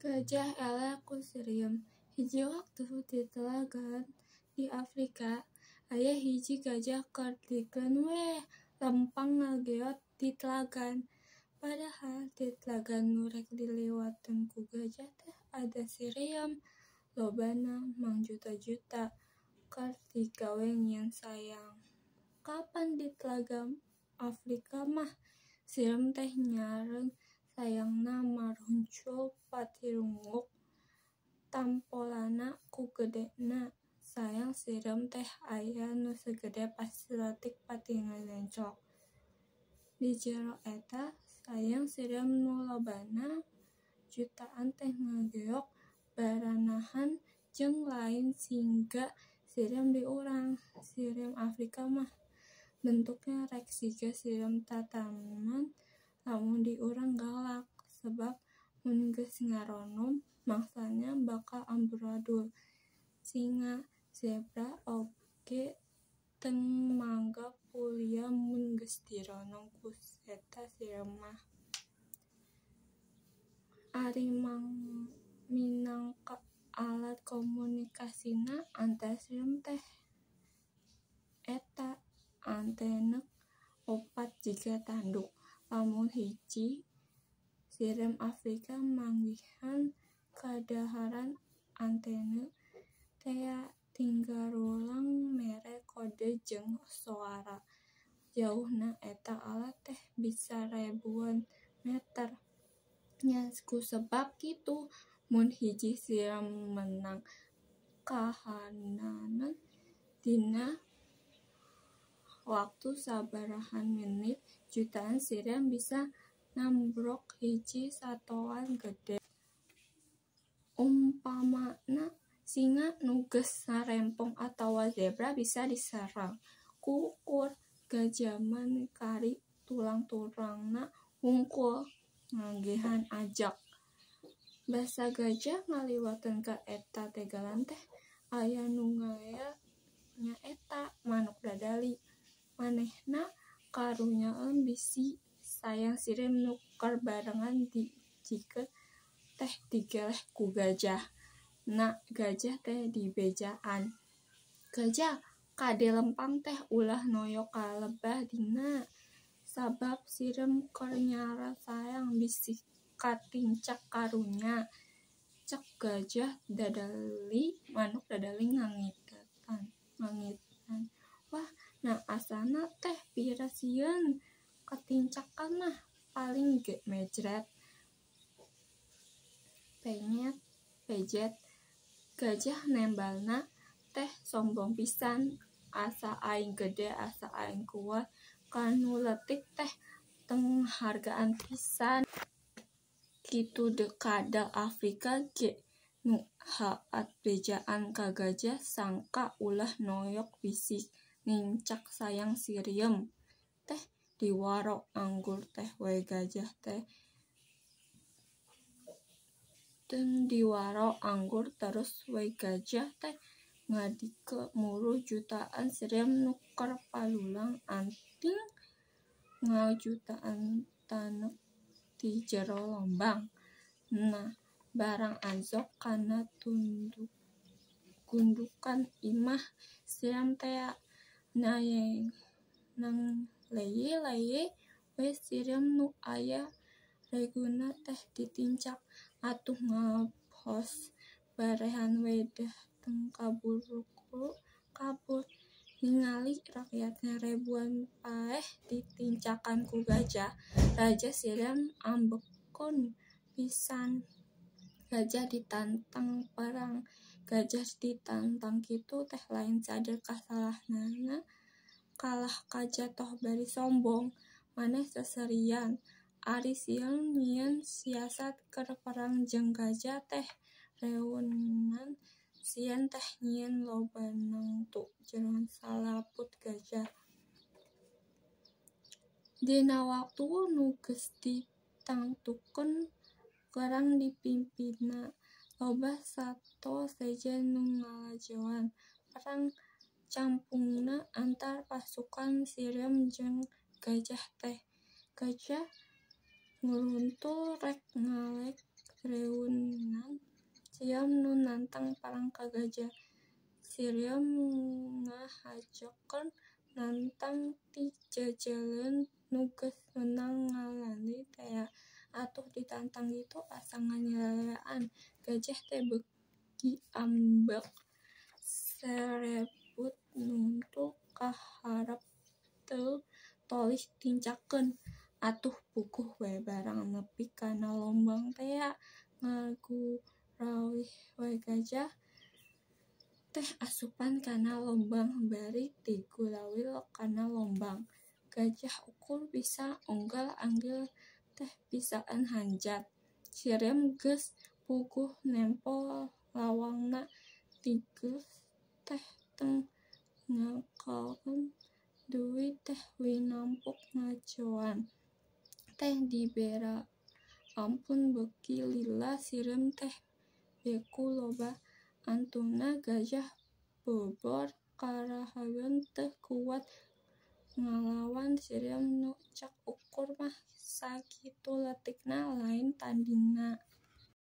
Gajah eleh ku sireum. Hiji waktu di telagan di Afrika, aya hiji gajah keur dikeun we lempang ngageot di telagan. Padahal di telagan nu rek diliwatan ku gajah teh ada sireum, lobana mangjuta-juta keur digawe nyieun sayang. Kapan di telaga Afrika mah sireum teh nyareun sayangna maruncul patirunguk tampolanna ku gedena. Sayang sireum teh aya nu sagede pasti leutik pati ngagenclok. Di jero eta sayang sireum nu lobana jutaan teh ngageok baranahan jeung lain siga sireum di urang. Sireum Afrika mah bentukna rek siga sireum tataneman, lamun di urang galak, sebab mun geus ngaronom mangsana bakal amburadul. Singa, zebra oge teu mangga pulia mun geus dironom ku eta sireum mah. Ari minangka alat komunikasina antar sireum teh eta antena opat jiga tanduk. Lamun hiji sireum Afrika manggihan kadaharan antena tea tinggarulang mere kode jeung soara. Jauhna eta alat teh bisa rebuan meter. Nya kusebab kitu mun hiji sireum meunang kahanan dina waktu sabaraha menit jutaan sireum bisa nambrok hiji satoan gede. Umpamana singa nu geus ngarempong atawa zebra bisa diserang ku ukur gajaman kari tulang-tulangna hungkul nganggehan ajak. Basa gajah ngaliwatan ka eta tegalan teh aya nu ngael nyaeta manuk dadali. Manehna karunyaeun bisi sayang sireum nu keur barengan dijikeun teh digeleh ku gajah. Na gajah teh dibejaan. Gajah kade lempang teh ulah noyok ka lebah dina, sabab sireum keur nyarat sayang bisi katincak karunya. Cek gajah dadali manuk dadali ngangitan. Wah, nah asana teh pira sieun katincakan mah paling ge mejret. Penyet, pejet. Gajah nembalna teh sombong pisan, asa aing gede asa aing kuat, kanu leutik teh tenghargaan pisan. Kitu deuk kadal Afrika ge nu haat bejaan ka gajah sangka ulah noyok bisi nincak sayang sireum teh diwaro anggur teh we gajah teh teu diwaro anggur terus we gajah teh ngadike muru jutaan sireum nu keur palulang anting ngajutaan taneuk di jero lombang. Nah, barang anjog kana gundukan imah sireum tea. Nang leye-leye we sireum nu aya reguna teh ditincak. Atuh ngabhos barehan we dah teu kaburu kabur. Ningali rakyatna rebuan paeh ditincakan ku gajah, raja sireum ambekeun pisan. Gajah ditantang perang. Gajah ditantang kitu teh lain sadar kasalahanana, kalah kajatoh bari sombong. Maneh seserian. Ari sieun nyieun siasat keur perang jeung gajah teh reunan sieun teh nyieun loba nangtu jeroan salaput gajah. Dina waktu nu geus ditangtukeun perang dipimpinna, loba sato sejen nu ngalajoan. Perang campungna antar pasukan sireum jeung gajah teh. Gajah nguruntul rek ngalek reunna ka gajah. Sireum ngahajokeun nantang ti jajeleun nu geus meunang ngalandi tea. Atuh ditantang kitu asa nganyelewean. Gajah teh beuki ambek serebut nuntul ka hareup teu tolih tincakeun. Atuh puguh we barang nepi kana lombang tea ngagurawih we gajah teh asupan kana lombang bari tigurawil kana lombang. Gajah ukur bisa onggal-anggil teh bisaan hanjat. Sireum geus puguh nempo lawangna tigeuh teh teu ngekelkeun duit teh winampuk ngajoan teh dibere ampun beuki lila sireum teh beku loba antuna. Gajah bobor karahabeun teu kuat ngalawan sireum nu cek ukur mah sakitu leutikna lain tandinganna.